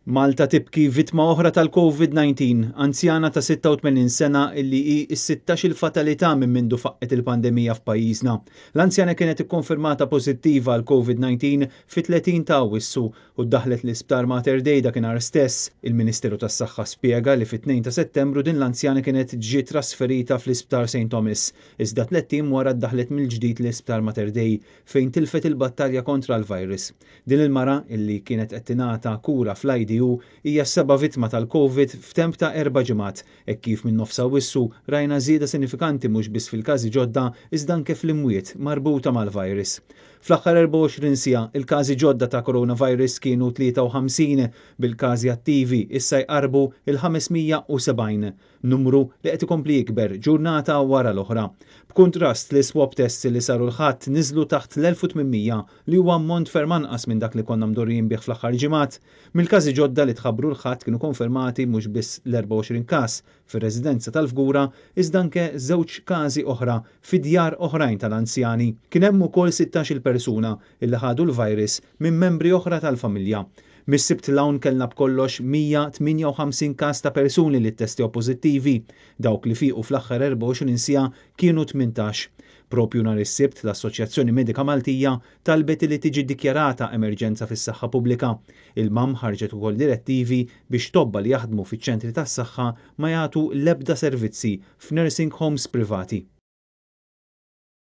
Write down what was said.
Malta tibki vittma oħra tal-Covid-19, anzjana ta' 86 sena illi hi s-16-il fatalità minn mindu faqqgħet il-pandemija f'pajjiżna. L-anzjana kienet ikkonfermata pożittiva għal Covid-19 fit-30 ta' Awwissu u ddaħħlet l-Isptar Mater Dei dakinhar stess. Il-Ministeru tas-Saħħa spjega li fit-2 ta' Settembru din l-anzjana kienet ġiet trasferita fl-Isptar St Thomas, iżda tlett ijiem wara ddaħħlet mill-ġdid l-Isptar Mater Dei fejn tilfet il-battalja kontra l-virus. Din il-mara, illi kienet qed tingħata kura fl-IDU, hija s-seba' vittma tal-Covid f'temp ta' erba' ġimgħat, hekk kif minn nofs Awwissu rajna żieda sinifikanti mhux biss fil-każi ġodda iżda anke fl-imwiet marbuta mal-virus. Fl-aħħar 24 siegħa, il-każi ġodda ta' coronavirus kienu 53, bil-każi attivi issa jqarrbu l-570. Numru li qed ikompli jikber ġurnata wara l-oħra. B'kuntrast, l-iswab tests li saru l-Ħadd niżlu taħt l-1,800 li huwa ammont ferm anqas minn dak li konna mdorrijin bih fl-aħħar ġimgħat. Mill-każi ġodda li tħabbru l-Ħadd kienu konfermati mhux biss l-24 każ fir-residenza tal-Fgura iżda anke żewġ każi oħra fi djar oħrajn tal-anzjani. Kien hemm ukoll 16-il persuna illi ħadu l-virus minn membri oħra tal-familja. Mis-Sibt 'l hawn kellna b'kollox 158 każ ta' persuni li ttestjaw pożittivi. Dawk li fiequ fl-aħħar 24 siegħa kienu 18. Proprju nhar is-Sibt l-Assoċjazzjoni Medika Maltija talbet li tiġi ddikjarata emerġenza fis-saħħa pubblika. Il-MAM ħarġet ukoll direttivi biex tobba li jaħdmu fiċ-ċentri tas-saħħa ma jagħtu l-ebda servizzi f'nursing homes privati.